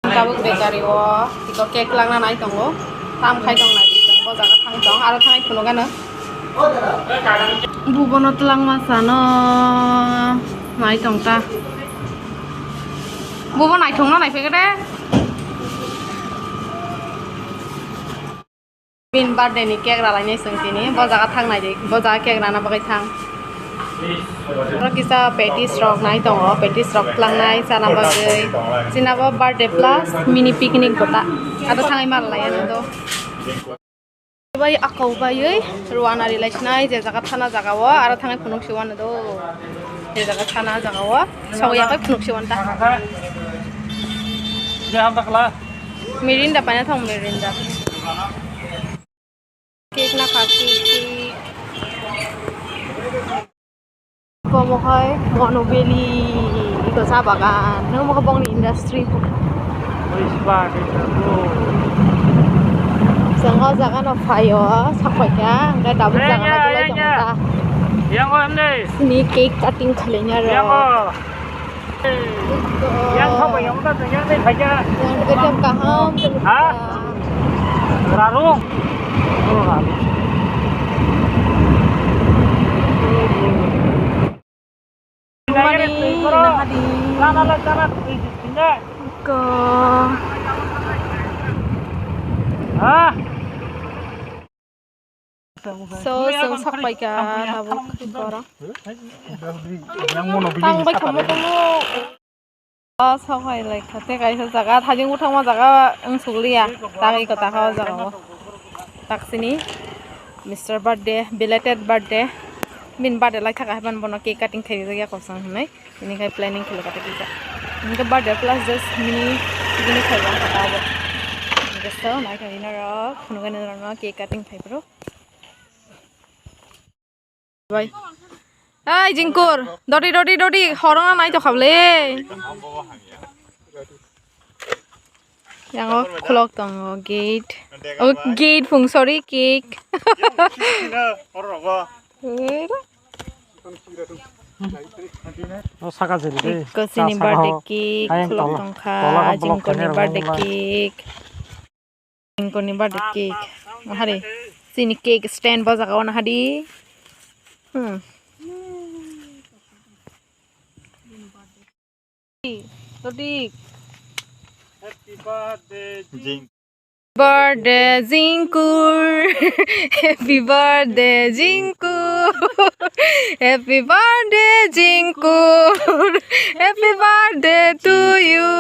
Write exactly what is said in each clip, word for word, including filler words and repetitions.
Tabuk bakery o tiko cake langna nai tongo. Tam khai tong nai tong, bo jaga thang tong, aro thang phunuk gano. Bubono twlang ma sano nai tong ta. Bubo naithok no nai phege de. Bini birthday ni cake ralainai chwng tini. Bo jaga thang nai di. Bo jaga cake rana bagwi thang. Oro kisa patties rok nai tongo. Patties rok tlangnai chana bagwi. China bo birthday plus mini picnic bo ta. Ado thangwi ma ralai ano do. Bai akau baiwi ruana rilai sinai je jaga thana jaga o aro thangwi phunuk se uanw do. Je jaga thana jaga o. Sogwi yakhai phunuk se uan ta. Mirinda paina thang mirinda. Cake na kha cake cake. Komo hai Monu Valley iko cha bagan. Nang mo bongni industry. Chwng o jaga no phaio sakpai kha hwnkhe tabuk jaga no chwlai tongo ta. Yang o hwnwi. Ni cake cutting khwlainai rok. Yang o. Yang thok bai yang ta yang dai phaikha. Yang dai kaham. Ha? Rarung. Rarung. Mani nahadi. Ko. Ha? So, so, sakpai ka, tabuk, koro. Tang bai khamu kumu. O, sakpai lai kha, tei kaisa jaga, thajing buthangma jaga, wng sukliya. Tagwi kwtakha o jaga o. Taksini, Mister Birthday, belated birthday. Bini birthday lai thaka hai bono cake cutting khaijak ya kosong hinwi. Tini khai planning khwlai kha tei kisa. Hingke birthday plus just mini, mini khaijak kha abo. Hingke so, nai kha ino rok, phunugani norok no cake cutting khai phuru. Bai. Ai, Jingkur, dodi, dodi, dodi, horong na nai to khabole. Yang o khulok tongo, gate. O, gate phung, sorry, cake. Ero. O saka jeri de. Eko chini birthday cake, khulok tongkha, Jingkur ni birthday cake. Jingkur ni birthday cake. Nahari, chini cake stand bo jaga o nahadi. Hmm. Todik. Happy birthday, Jing. Birthday, Jingkur. Happy birthday, Jingkur. Happy birthday, Jingkur. Happy birthday to you.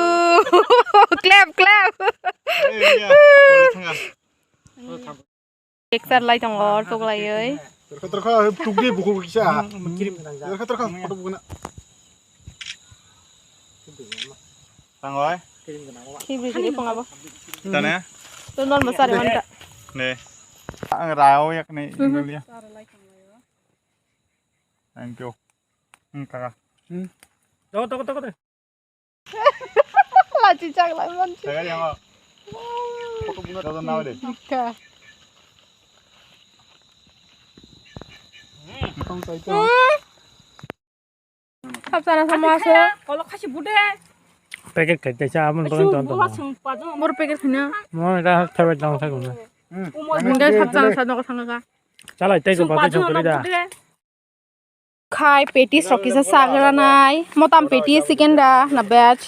Clap, clap. Hey, yeah. Picture lai tongo, tok laioi. Terkha, terkha, tuk di buku kisa. Terkha, terkha, photo buku na. Tangoi. Khibri khibri pong abo. Tane? Tu non masari manta. Ne. Ang rao yak ne, Indonesia. Thank you. Hmm, kaka. Hmm. Toko, toko, toko, toko. Lachi chak lai manchi. Jaga yang. Photo buno jaga nawa de. Kha. Tong tai to. Khapsana sama aso. Kolok khasi bude. Packet kai kaisa amon bagan ton ton. Mor packet khina. Mo da thabai dong thagum na. Mungkin khapsana sa dong thangka. Chalai tei ko bagai chong kari da. Khai patties rok kisa sagranai. Motam patties, chicken da na veg?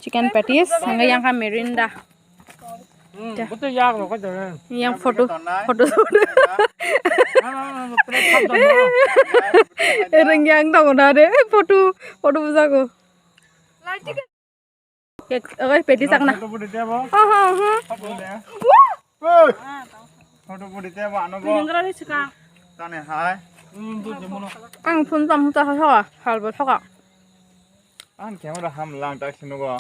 Chicken patties, hwnwi yang kha mirinda. Yang photo, photo shoot. Renggang tong na de, photo, photo bujago. Ek, oke, peti sakna. Photo budi tebo. Ha, ha, ha. Photo budi tebo, ano bo. Tane hai. Ang phone tam ta ha ha, hal bo thoka. Ang camera ham lang tak sinu go.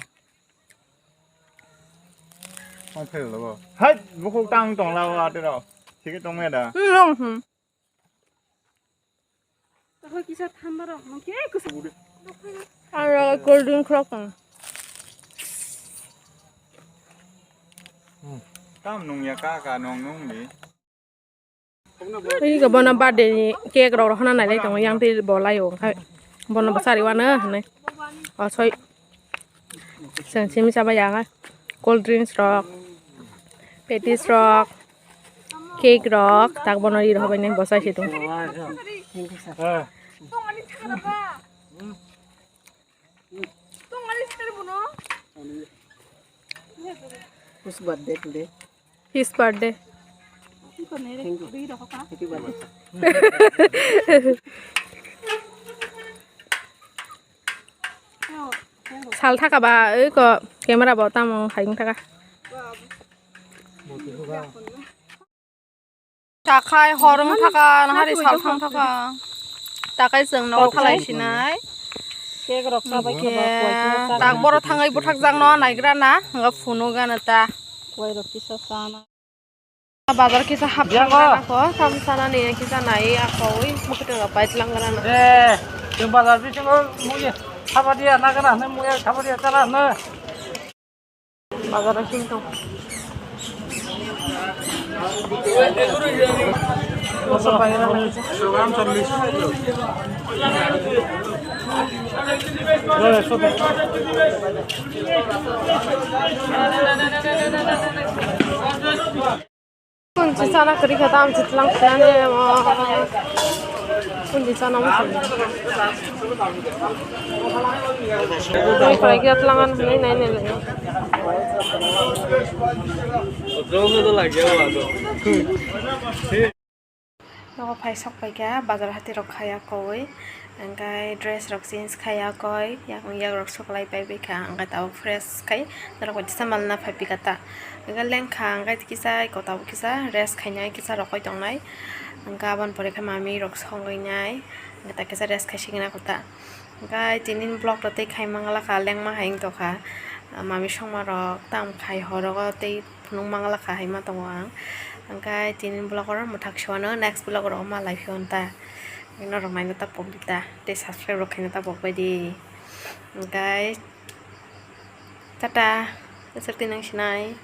Ang phel lo go. Hai, bukhuk tang tong la wa tero. Sigi tong me da. Hmm, hmm. Aro cold drink khulok tong. Hmm. Tam nung ya ka ka nung nung ni. Ui, bono birthday ni cake rok rohorna nailai tongo, yang twi bo lai o, onkha bono bwsa riwano hinwi. O soi. Chwng simi chabai ya, cold drinks rok, patties rok, cake rok, tak bono ri rohor bai nai bwsa se tongo. Whose birthday today? His birthday. Thank you. Happy birthday. Sal thaka ba, oi ko camera bo tamo hai wng thaka. Takhai hor wng thaka, nahari sal thang thaka. Takhai chwng nogo thalai sinai. Cake rok chabai khe ba, kuai khe tak boro thangwi bwthakjakno naigra na, hwnba phunuk gana ta. Kuai rok kisa chana. Bazar kisa hap thangna ko, sam sana ni kisa nai ako, ui, mukhutungo pai tlang gana na. Eh, chwng bazar bisingo muya, habadiya na gana, muya habadiya chana na. Bazar o simi tong. Kunchi sana kari kata am chitlang sana ne mo. Kunchi sana mo sana. Mai krai kya tlangan hini nai nai nai. Nogo phai sok paikha bazar hati rok khaya koi. Hingkai dress rok change khaya koi, yakung yak rok suklai pai bai kha, hingkai tabuk fresh khai norok bai tisa malna phai pika ta. Hingkai lengkha hingkai kisa eko tabuk kisa rest khainai kisa rokoi tongnai. Hingkai aboni pore khe mami rok songwi nai, hingkai ta kisa rest khai sigwna kota. Hingkai tini vlog rok tei khai mangla kha lengma hai wng tokha. Mami songma rok tam khai horogo tei phunuk mangla kha hai ma tongo ang. Hingkai tini vlog oro mwthak se wano next vlog oro ma lai phio ta. Norok naina ta pok di ta tei subscribe rok khaina ta pok bai di. Hingkai tata, aswk twi nang sinai.